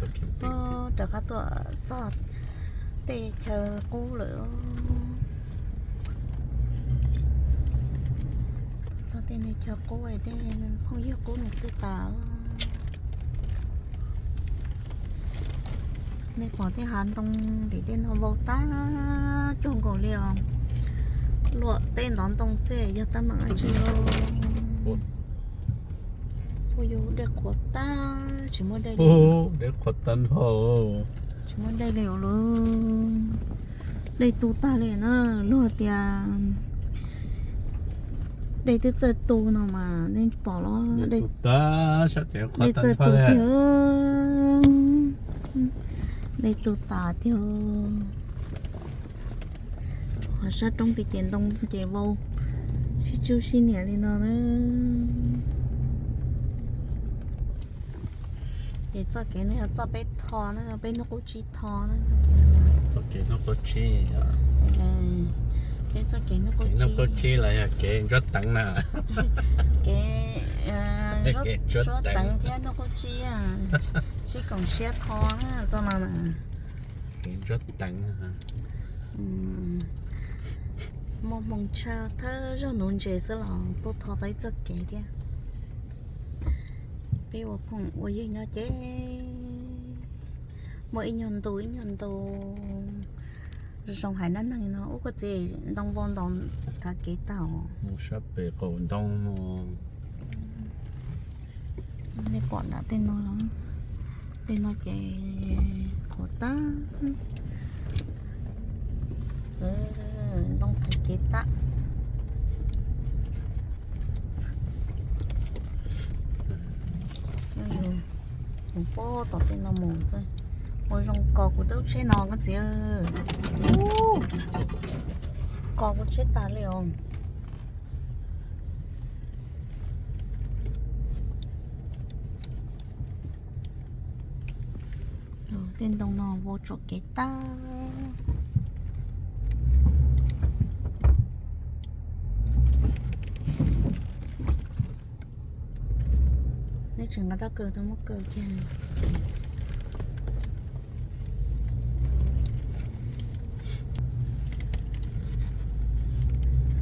Rov qab tuaj txog tej chaw qub lawm. Tuaj txog tej chaw qub, tej phooj ywg qub nws twb tas. Nej pom tej hav ntoo tim tej no vau tag cuag nkaus li os. Luam tej ntov ntoo xwb yog tab meeg dab tsi los. Ua yus dej qhuav tag, tsis muaj dej li. Dej qhuav tag nrho. Tsis muaj dej li lawm. Dej tu tag li na, luag tias dej twb txawj tu no mas nej pom los, dej txawj tu tiag, dej tu tas tiag. Ho sab roob tim ces ntoo ces vau sib tsub sib niam li no na. Ces txoj kev no yog txoj peb tho na, peb hnub qub tsib tho na. Txoj kev hnub qub tsib, peb txoj kev hnub qub tsib los yog kev ntsuab teev na. Kev ntsuab teev thiab hnub qub tsib, sib koom siab tho na txoj no na. Kev ntsuab teev. Muaj hmoo tshaj thawj zaug nuv ntses xwb los tuaj tho tau ib txoj kev thiab. Peb ua phooj ua ywg nyob ces muaj ib nyuag ntu ib nyuag ntu zoo hais dab neeg no ub koj txiv ntoo vau ntaus thav kev tag. Mus sab pem qaum ntoo no. Nej pom nram tej no, tej no ces qhuav tag, ntoo thav kev tag. Mus pab tom tej no mus xwb. Ua zoo kos kuv tub tsheb no koj txiv, kos kuv tsheb tas li os. Tej ntoo no vau tsuam kev tag. Nej tseem nqa rab kaw rau muab kaw kiag.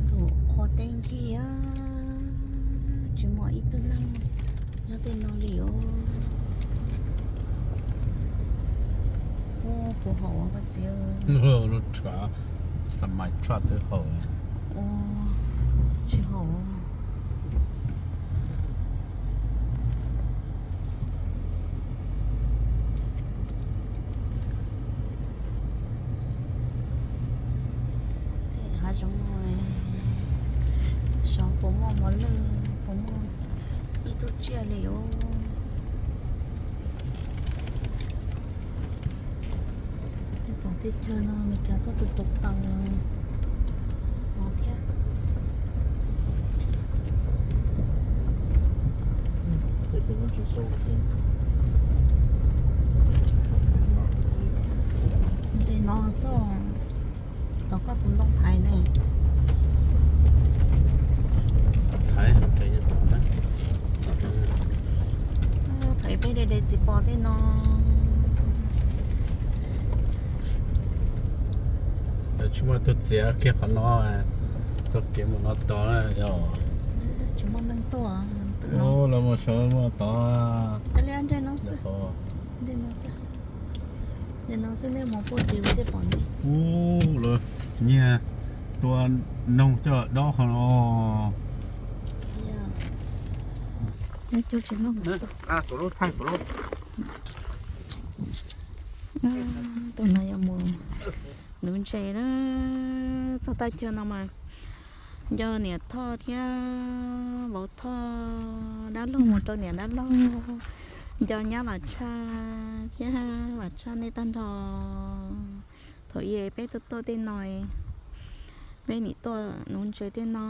Tus qhua teb nkig, tsis muaj ib tug neeg nyob tej no li os. Ua puas haum koj txiv? Lub tshuaj, xa mais tshuaj twb haum. Ua tsis haum. Tej hav zoov no xyov puas muaj mos lwj, puas muaj ib tug tsiaj li os. Nej pom tej chaw no Meskas tuaj tus tus taws no thiab. Ntawm no xwb, tom koj tus ntoo thaiv ne. Thaiv peb de de txiv pos tej no. Tsis muaj tus txiav kiag qhov no, tuaj kev mus no tod yog. Tsis muaj neeg tuaj. Lawv mus sawv mus tod. Ntse no xwb, ntse no xwb. Ntse no xwb nej mus puag tid thiaj pom ne. Ub, lawv nyiag tua noog coj dob qhov no. Tus no yog mus nuv ntses na, txog tag chaw no mas nco niam Thoj thiab vauv Thoj dab laug mus rau niam dab laug, nco nyab Vam Tshaj thiab Vam Tshaj nej tag nrho. Thaum ub peb tuaj tuaj tej no, peb nim tuaj nuv ntses tej no,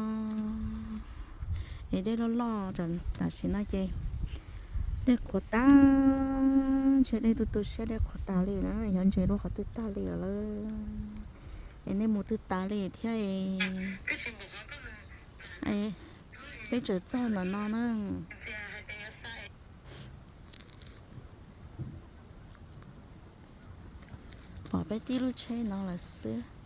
es dej loj loj, tam sim no ces dej qhuav tag, ntshe dej tu tu siab dej qhuav tas li na, xyov ntses dua qhov twg tag li lawm. Es nej mus twg tas li thiab? Peb tseem txog ntawm no na. Pom peb tib lub tsheb no lawm xwb.